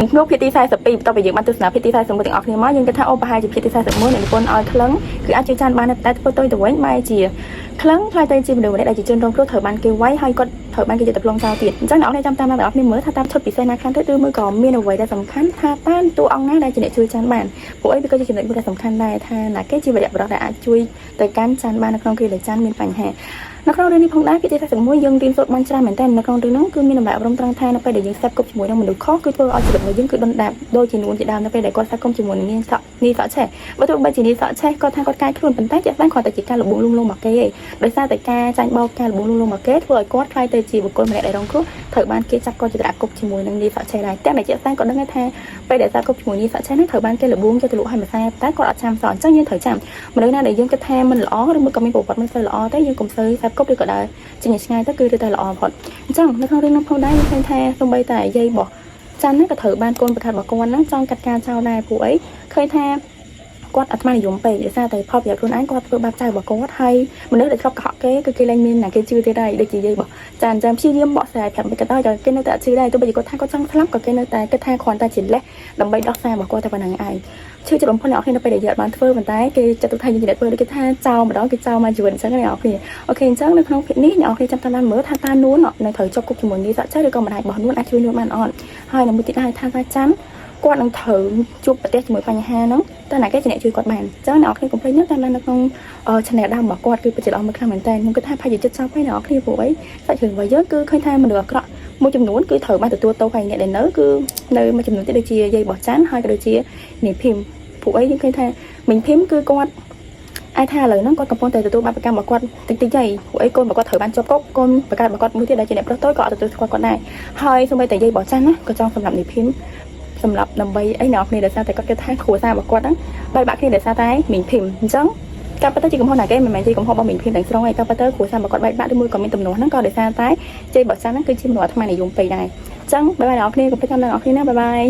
ក្នុងភាគទី42បន្ទាប់ពីយើងបានទស្សនាភាគទី41ទាំងអស់គ្នាមកយើងគិតថាអូប្រហែលជាភាគទី41អ្នកនិពន្ធឲ្យក្លឹងគឺអាចជួយចានបានតែធ្វើទៅទៅវិញបែរជាក្លឹងខ្លាយទៅជាមនុស្សម្នាក់ដែលជាជនរងគ្រោះត្រូវបានគេវាយហើយគាត់ត្រូវបានគេយកទៅប្លង់ចោលទៀតអញ្ចឹងអ្នកនរចាំតាមអ្នកនរគ្នាមើលថាតាមឈុតពិសេសណាខ្លះទៅឬមួយក៏មានអ្វីដែលសំខាន់ថាតាមតួអង្គណាដែលជាអ្នកជួយចានបានព្រោះអីវាក៏ជាចំណុចមួយដែលសំខាន់ដែរថាណាគេជាវីរៈបុរសដែលអាចជួយទៅកាន់ចានបាននៅក្នុងគ្រាដែលចានមានបញ្ហានៅក្នុងរឿងនេះផងដែរភាគទី41យើងរៀនសូត្របានច្រើនមែនទែននៅក្នុងរឿងហ្នឹងគឺមានតម្លៃអប់រំត្រង់ថានៅពេលដែលយើងស្ទាប់គប់ជាមួយនឹងមនុស្សខុសគឺធ្វើឲ្យជីវិតរបស់យើងគឺដុនដាបដូចជានួនជាដើមនៅពេលដែលគាត់ស្ទាប់គប់ជាមួយនឹងនាងសក់នីសក់ឆេះបើទោះបីជានីសក់ឆេះគាត់ថាគាត់កាយខ្លួនប៉ុន្តែជាក់ស្ដែងគ្រាន់តែជាការលបួងលួងលោមមកគេឯងដោយសារតែការចាញ់បោកការលបួងលួងលោមមកគេធ្វើឲ្យគាត់ក្លាយទៅជាបុគ្គលម្នាក់ដែលរងគ្រោះត្រូវបានគេចាប់គាត់ជាដាក់គុកជាមួយនឹងនីសក់ឆេះដែរតែជាក់ស្ដែងគាត់ដឹងថាពេលដែលស្ទាប់គប់ជាមួយនីសក់ឆេះហ្នឹងត្រូវបានគេលបួងយកទៅលក់ឲ្យម្សៅតែគាត់អត់ចាំសោះអញ្ចឹងយើងត្រូវចាំមនុស្សណាដែលយើងគិតថាមិនល្អឬមួយក៏មានប្រវត្តិមិនសូវល្អទេយើងកុំសូវស្ទាប់គប់ឬក៏ដើរចេញឲ្យឆ្ងាយទៅគឺឬតែល្អបំផុតអញ្ចឹងនៅក្នុងរឿងនោះផងដែរយើងឃើញថាសូម្បីតែយាយរបស់ច័ន្ទហ្នឹងក៏ត្រូវបានកូនបង្កើតរបស់គាត់ហ្នឹងចង់កាត់ការចោលដែរពួកអីឃើញថាគាត់អាត្មានិយមពេកដោយសារតែផលប្រយោជន៍ខ្លួនឯងគាត់ធ្វើបាបចៅរបស់គាត់ហើយមនុស្សដែលធ្លាប់កុហកគេគឺគេលែងមានណាគេជឿទៀតហើយដូចជាយាយរបស់ចានចាំព្យាយាមបកស្រាយប្រាប់មិនក៏ដោយក៏គេនៅតែអត់ជឿដែរទោះបីជាគាត់ថាគាត់ចង់ស្លាប់ក៏គេនៅតែគិតថាគ្រាន់តែជាលេសដើម្បីដោះសាររបស់គាត់តែប៉ុណ្្នឹងឯងឈឺចិត្តបំផុតអ្នកនរគ្នានៅពេលដែលយើងអត់បានធ្វើប៉ុន្តែគេចាត់ទុកថាយើងជាអ្នកធ្វើដូចគេថាចោលម្ដងគេចោលមកជីវិតអញ្ចឹងអ្នកនរគ្នាOK អញ្ចឹងនៅក្នុងភាគនេះអ្នកនរគ្នាចាំតាមដានមើលថាតើនួននៅត្រូវជាប់គុកជាមួយនេះសក់ចេះឬក៏ម្ដាយរបស់នួនអាចជួយនួនបានអត់ហើយនៅមួយទៀតដែរថាថាច័ន្ទគាត់នឹងត្រូវជួបប្រទះជាមួយបញ្ហាហ្នឹងតើណាគេជាអ្នកជួយគាត់បានអញ្ចឹងអ្នកនរគ្នាកុំភ្លេចណាតាមដាននៅក្នុង channel ដើមរបស់គាត់គឺពិតជាល្អមើលខ្លាំងមែនតើខ្ញុំគិតថាប្រហែលជាចិត្តចប់ហើយអ្នកនរគ្នាព្រោះអីសាច់រឿងរបស់យើងគឺឃើញថាមនុស្សអាក្រក់មួយចំនួនគឺត្រូវបានទទួលទោសហើយអ្នកដែលនៅគឺនៅមួយចំនួនទៀតដូចជាយាយរបស់ច័ន្ទហើយក៏ដូចជានាងភីមព្រោះអីយើងឃើញថាមីងភីមគឺគាត់អាចថាឥឡូវហ្នឹងគាត់កំពុងតែទទួលបាបកម្មរបស់គាត់តិចតិចហើយព្រោះអីកូនរបស់គាត់ត្រូវបានជាប់គុកកូនបង្កើតរបស់គាត់មួយទៀតដែលជាអ្នកប្រុសតូចក៏អត់ទទួលស្គាល់គាត់ដែរហើយសូម្បីតែយាយរបស់ច័ន្ទណាក៏ចង់សម្រាប់នាងភីមសម្រាប់ដើម្បីអីអ្នកនរគ្នាដោយសារតែគាត់គិតថាគ្រួសាររបស់គាត់ហ្នឹងបែកបាក់គ្នាដោយសារតែមីងភីមអញ្ចឹងការពិតទៅជាកំហុសណាគេមិនមែនជាកំហុសរបស់មីងភីមទាំងស្រុងឯងការពិតទៅគ្រួសាររបស់គាត់បែកបាក់ឬមួយក៏មានទំនាស់ហ្នឹងក៏ដោយសារតែជ័យបោះច័ន្ទហ្នឹងគឺជាមនុស្សអាត្មានិយមពេកដែរអញ្ចឹង bye bye អ្នកនរគ្នាកុំភ្លេចតាមអ្នកនរគ្នាណា bye bye.